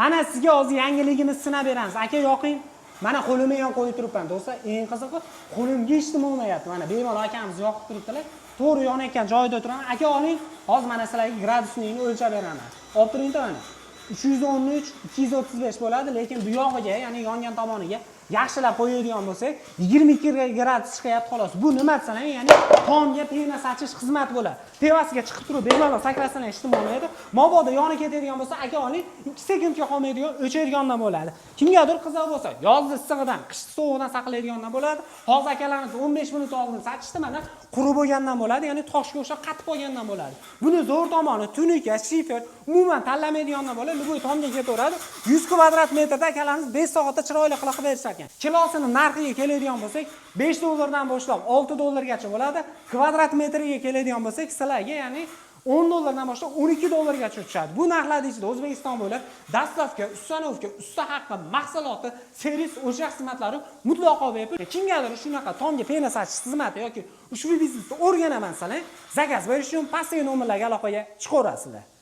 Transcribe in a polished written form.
Mana sizga hozir yangiligimizni sinab beramiz. Aka, yoqing. Mana qo'limga ham qo'yib turibman, do'stlar. Eng qizig'i, qo'limga hech nima bo'lmayapti. Mana bemalol akamiz yoqib turibdilar. To'g'ri yonayotgan joyida turaman. Aka, oling. Hozir mana sizlarga градусник ni o'lchab beraman. Olib turingda mana. 313, 235 bo'ladi, lekin bu yog'iga, ya'ni yongan tomoniga yaxshilab qo'yadigan bo'lsak, 22 gradus chiqyapti, xolos. Bu nima desalar, ya'ni tomga пена sachish xizmati bo'ladi. Tevasiga chiqib turib, bemalol sakrasalar, hech nima bo'lmaydi. Mabodo yonib ketadigan bo'lsa, aka, oling, 2 sekundga qolmaydigan, o'chadigandan bo'ladi. Kimgadir qiziq bo'lsa, yozni issig'idan, qishni sovug'idan saqlaydigandan bo'ladi. Hozir akalarimiz 15 minut oldin sachishdi, mana qurib bo'lgandan bo'ladi, ya'ni toshga o'xshab qatib qolgandan bo'ladi. Buni zo'r tomoni, tunuka, shifer umuman tanlamaydigandan bo'ladi, любой tomga ketaveradi. 100 kvadrat metrda akalarimiz 5 soatda chiroyli qilib berishar ekan. Kilosini narxiga keladigan bo'lsak, 5 dollardan boshlab 6 dollargacha bo'ladi. Kvadrat metriga keladigan bo'lsak, sizlarga, ya'ni 10 dollardan boshlab 12 dollargacha tushadi. Bu narxlarni ichida O'zbekiston bo'ylab доставка, установка, usta haqqi, mahsuloti, servis, o'sha xizmatlari mutlaqo bepul. Kimgadir shunaqa tomga пена sachish xizmati yoki ushbu biznesni o'rganaman desalar, заказ berish uchun pastdagi nomerlarga aloqaga chiqaverasizlar.